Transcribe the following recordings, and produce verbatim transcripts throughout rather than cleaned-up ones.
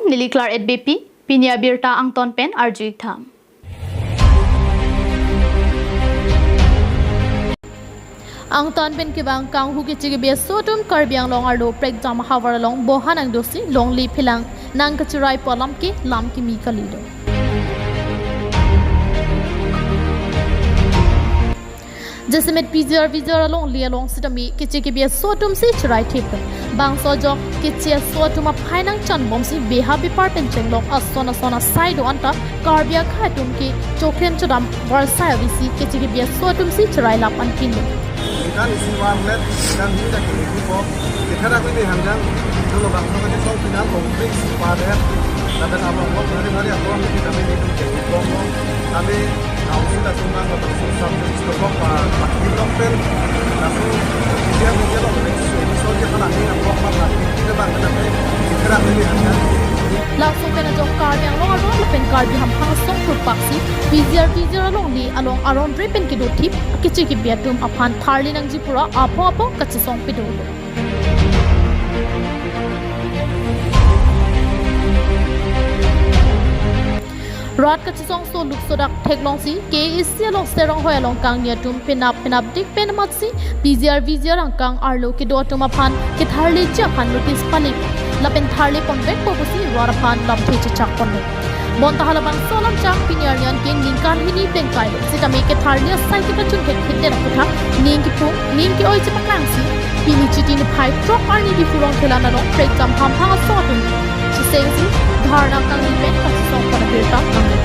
Neli Claret Beypi, pini abirta angton pen arju-ik tha. Angtan pen kevang kanghu keche kebi aso atum Karbi Anglong arlo prekjam ahavar along boha nangdosi longle phelang nangkacheraipo alam ke lam kimi kalidet. Jasemet P G R V G R alongle along sitame keche kebi aso atum si cherai thip. Bangso ajok keche aso atum aphai nangchan bomsi beha bepar pen chenglok ason ason asai do anta Karbi akhei atum ke chokrem chodam varsai avesi keche kebi aso atum si cherai lap anpin. Ningkan isi vanvet, ningkan hini ta kini ko. Kita dak ini hanjang, dolo bangso kachesong pinang, komplik, padet, lapen abang, abang, hari, hari, abang, kita ini, ini, ini, ini, ini, kami Council atum bang, laso subject dokok pa, pa, dokok pen, laso, dia, dia, lo, next episode dia kan, ini dokok pa, pa, kita bang, kita bang, kita bang, ini, ini, ini. Laso pen ajok Karbi Anglong arlo lapen Karbi hamphang asong thurpaksi P G R V G R alongle along aron re pen kedo thip keche kebi atum aphan tharle nangji pura apho apho kachesong pado. Rat kachesong so lukso dak theklongsi K A A C along Seranghoi along kangni atum penap penap dik pen amatsi P G R V G R angkang arlo kedo atum aphan ketharleji aphan notice pali lapen tharle ponvekpo pusi rat aphan lamthe chechak ponlo. Bonta halabangso alam chak pini arni an ke ningkan hini plengkai sitame ketharle asai kepachun thekthedet aphuthak ning kepung ning ke-oi chepaklangsi pini Chiti niphai throk arni Diphu Rongkhelan along prekjam hamphang asong atum chesengsi dharna kangni pen kachesong pon abirta nanglo.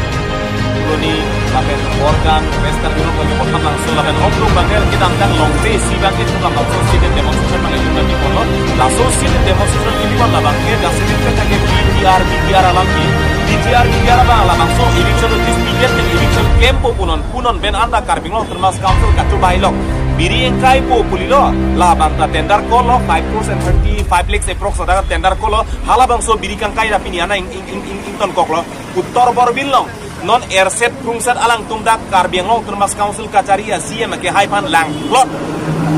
Colony, lapen Borkan, West Karbi Anglong kami Borkan langsung lapen Hopelong bangke kedamtang longle isi bangke tukang langsung sit-in demonstration bangke jumpa di Polo. Laso sit-in demonstration ini pon labangke jasemet pen ke P G R V G R alam ke. P G R V G R abang labangso eviction notice pidet pen eviction klempo punon punon pen anta Karbi Anglong Autonomous Council kachobai lok. Biri ingkaipo pulilo, labang ta tender call lo, five crores and thirty-five lakhs approx ada tender call lo, halabangso biri kangkai ra pini ana ing, ing, ing, ing, ingtonkoklo. Uttor Borbil along non erset krungset alangtum dak Karbi Anglong Autonomous Council kachari a-C E M akehai aphan langplot.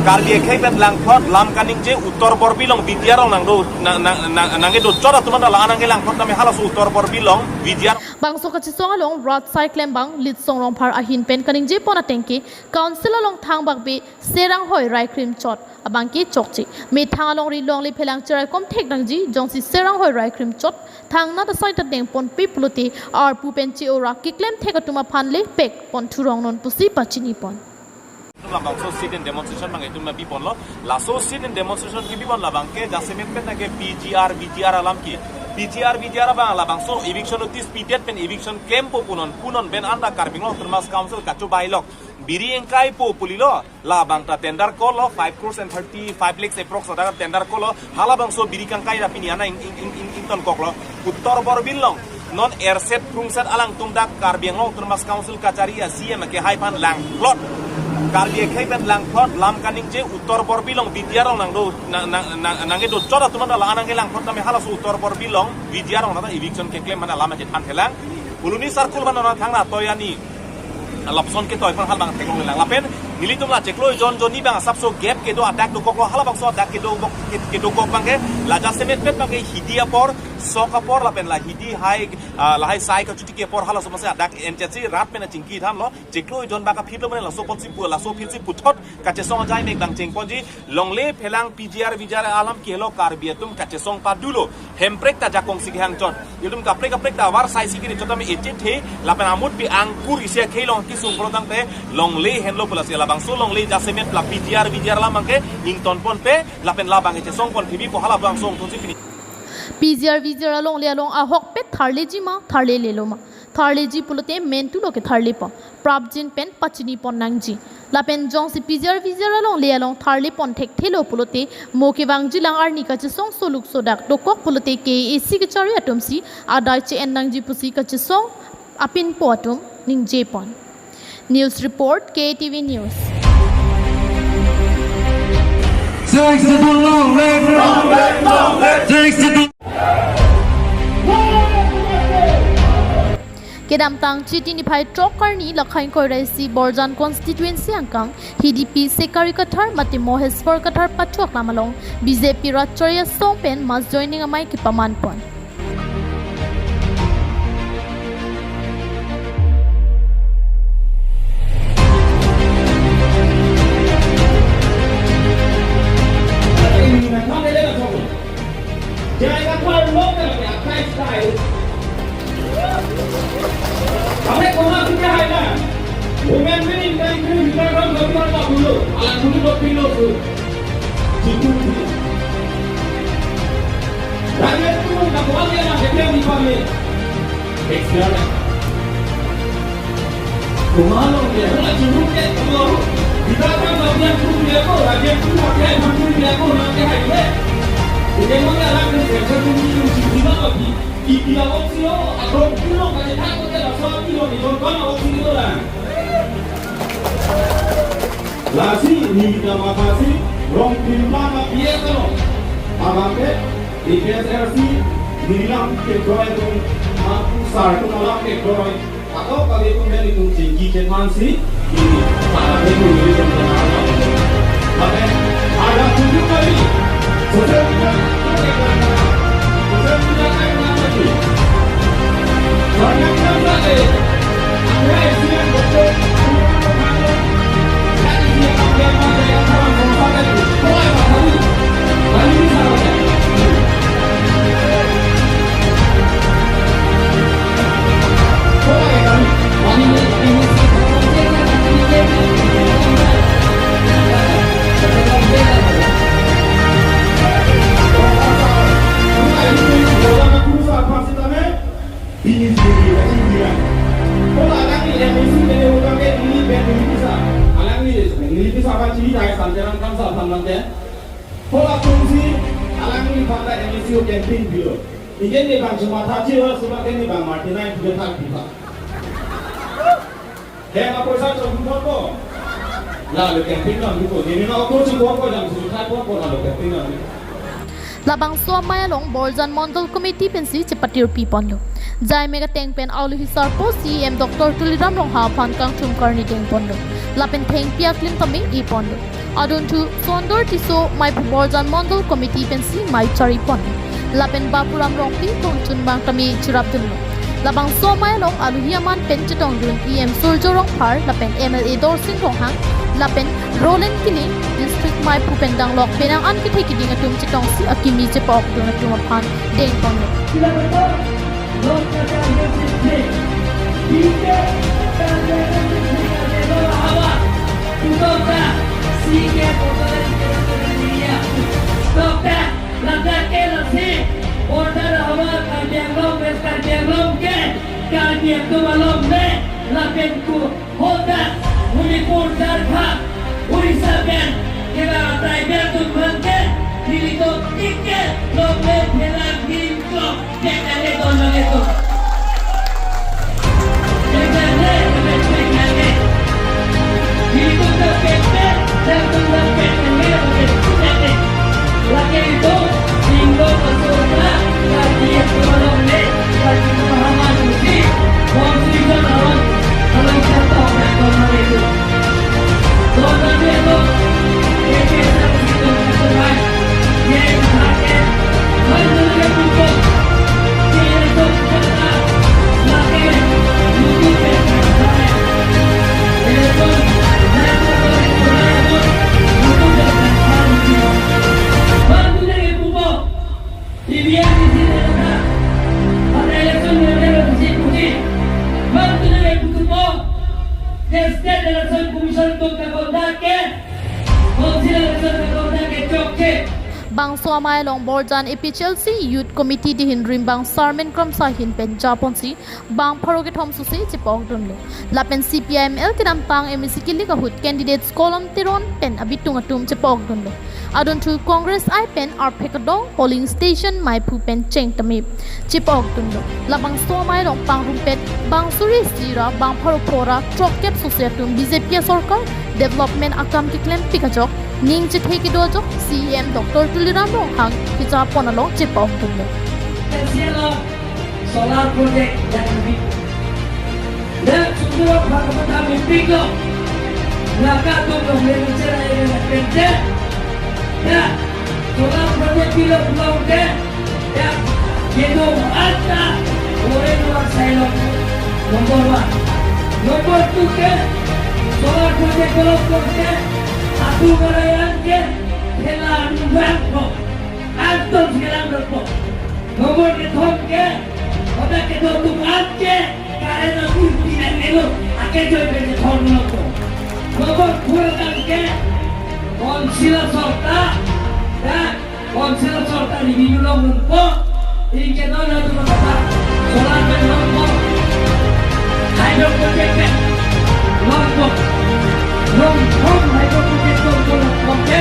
Karbi akhei pen langplot lam kaningje Uttor Borbil along B T R along nangdo nang nang nang nangkedo chot atum anta la-an nangkelangplot tame halaso Uttor Borbil along B T R. Bangso kachesong along rat asai klembang Litsong Rongphar ahin pen kaningje pon ateng ke Council along thangbak be Seranghoi raikrim chot abangke chokche. Methang alongri longle phelang cheraikom thek nangji jongsi Seranghoi raikrim chot thangnat asai ta dengponpe pulote arpu pen che-ora keklem thek atum aphan le pek pon thurong non pusi pachini pon. Labangso sit-in demonstration bang itum biponlo. Laso sit-in demonstration kebipon labangke jasemet pen ke P G R V G R alam ke. P G R V G R abang labangso eviction notice pidet pen eviction klempo punon punon pen anta Karbi Anglong Autonomous Council kachobai lok. Biri ingkaipo pulilo, labang ta tender call lo, five crores and thirty-five lakhs approx ada tender call lo, halabangso biri kangkai ra pini ana ing, ing, ing, ing, ingtonkoklo. Uttor Borbil along non erset krungset alangtum dak Karbi Anglong Autonomous Council kachari a-C E M akehai aphan langplot. Karbi akhei pen langplot lam kaningje Uttor Borbil along B T R along nangdo nang nang nang nangkedo chot atum anta la-an nangkelangplot tame halaso Uttor Borbil along B T R along nata eviction keklem mana lam achet phan thelang. Colony circle mana thangna toyani lapson ketoi pon halabang theklonglelang lapen nelitum la chiklo jon jonni bang asapso gap kedo adak dokoklo halabangso adak kedo bok kedo kok bangke la jasemet pen bangke hidi apor sok apor lapen la hidi hai ah, lahai sai kachuti ke apor halaso masi adak enchesi rat pen achingki thanlo chiklo jon bang kaphitlo mane laso ponsi pu laso phitsi puthot kachesong ajai mek bang chengponji longle phelang P G R V G R alam kehelo Karbi atum kachesong padulo. Hemprek ta jakong si kehang chot. Itum kaprek kaprek ta avarsai si kiri chot tame echethe lapen amut pi angkur isi akhei along kisung protang te longle henlo pulasi labangso longle jasemet la P G R V G R alam bangke ingtonponpe lapen labang kachesong pon thibipo halabangso ingtonsi pini. P G R V G R alongle along ahokpet tharleji ma tharlelelo ma. Tharleji pulote mentulo ketharlepo. Prapjin pen pachini pon nangji. Lapen jongsi P G R V G R alongle along tharle pon thekthelo pulote mo kevangjilang arni kachesong so lukso dak dokok pulote K A A C kachari atum si adai che-en nangji pusi kachesong apinpo atum ningje pon. News report, K T V News. Sixth Schedule long live! Sixth Schedule. Kedamtang Chiti niphai throk arni lakhai ingkoi ra isi Borjan constituency angkang Hidipi Sekari Kathar mate Moheswar Kathar pathu aklam along B J P rat chari asong pen mass joining amei kepaman pon. Alang kulit lo pilo su. Jitu si. Rakyat tu na kuali alang keklem di pami. Expired. Kumalo dia, wala jitu ke kumalo. Kita kan bagian tu dia ko, rakyat tu pakai bantu dia ko, nanti hai dia. Dia mau dia alang tu kerja tu ni tu jitu lagi. Ipi awak silo, atau kilo kali tak ko dia langsung kilo ni, kau kan awak silo lah. Lasi neli ta mathasi rong pimpla ma P S lo. Abang ke A P H L C nelilam kekroi atum, aku sar atum alam kekroi. Atau kali atum nelitum chingki kethan si neli para atum nelitum kenal. Tapi ada tunjuk kali. Sosial media. Bini sendiri, bini sendiri. Kalau alangli M A C, bini orang ke neli pen neli bisa. Alangli, neli bisa apa ciri dari santeran kan sa santeran. Kalau fungsi alangli pada M A C campaign bilo. Ingin ni bang cuma thaji lah, cuma ke ni bang Martina yang dia tak bisa. He ma poisa chok dun ko. Lalo campaign nangdun ko. Neli na auto chok ko jam su thai ko ko lalo campaign nangdun ko. Labangso amei along Borjan Mondol Committee pensi chepatirpi ponlo. Jai mega teng pen aluhi sarpo C E M Doctor Tuliram Ronghang aphan kangthum karni deng ponlo. Lapen thengpi aklim tame e ponlo. Adunthu Sondor Tisso Maiphu Borjan Mondol Committee pensi mei chari pon. Lapen Bapuram Rongpi Thongchunbang tame chirap dunlo. Labangso amei along aluhi aman pen chetongdun E M Surjya Rongphar lapen M L A Dorsing Ronghang lapen Roland Killing, District Maiphu pen danglok penang an kethe kiding atum chetongsi akimi chepokdun atum aphan deng ponlo. Sila betul. Los Karbi Anglong District. Bike Karbi Anglong District Karbi Anglong hawa. Putok ta. Sike border area. Tok ta. Ladak ke lasi. Border hawa Karbi Anglong, West Karbi Anglong ke. Karbi Anglong along le. Lapen ku. Hodak, Manipur, Jharkhand, Orissa pen, keba tribal atum aphan ke, nelitum ticket, lope, phelang, dim, klok, pek ale, don ale, don. Pek ale, pek, pek ale. Nelitum ke pek, pek, nelitum ke pek ale, pek, pek ale. Lake itu, tinggal masuk ke, lagi yang belum le, lagi pemahaman uji, constitution lawan, kalau contoh, contoh itu. Contoh itu, A P H L C itu, contoh, ya, pakai, mana yang butuh, dia itu, kata, laki, butuh, kata, dia itu, Bangso amei along Borjan A P H L C Youth Committee dihin rimbang Sarmen Kramsa ahin pen japonsi bang pharo kethom suse chepokdunlo. Lapen C P I M L kedamtang M A C kilik ahut candidates Kolom Teron pen abitung atum chepokdunlo. Adunthu Congress I pen arphek adong polling station Maiphu pen cheng tame chepokdunlo. Labangso amei along pangrumpet bang suri sira bang pharo phora throkkep suse atum B J P asorkar development akam keklempik ajok ning chethe kedo ajok C E M Doctor Tuliram Ronghang kejapon along chepokdunlo. Solar project yang kami. Dan sudah apa kami pikir. Maka tu kami bicara yang kerja. Ya, solar project bila pulang ke. Ya, itu ata orang luar saya. Nomor one. Nomor two ke, solar project kalau ke, aku ngarayan ke, hela anu bangko. Antum sekarang berpo. Nomor kethom ke, otak kedo atum anke, karena atum pinang nelo, ake joy pen kethom nonto. Nomor pura tangke, council sorkar, ya, council sorkar revenue longpo, ingke non adu mata, solar plant longpo, hydro project longpo, Longphong hydro project longpo, Longphong ke,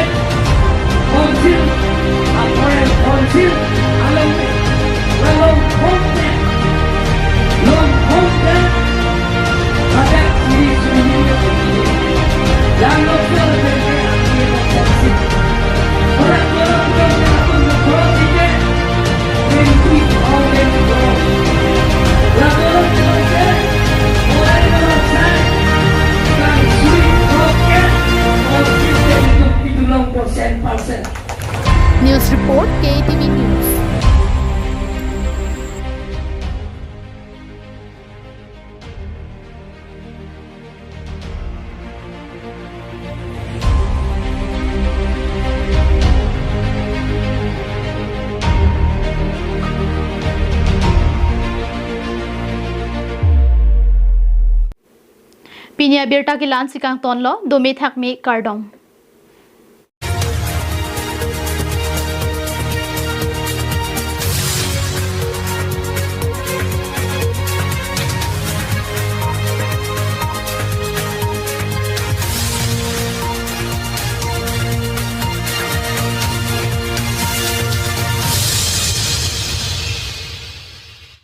council, a foreign council along ke, la Longphong ke, Longphong ke, News report, K T V News. Pini abirta ke la-ansi kangtonlo, dome thakme kardom.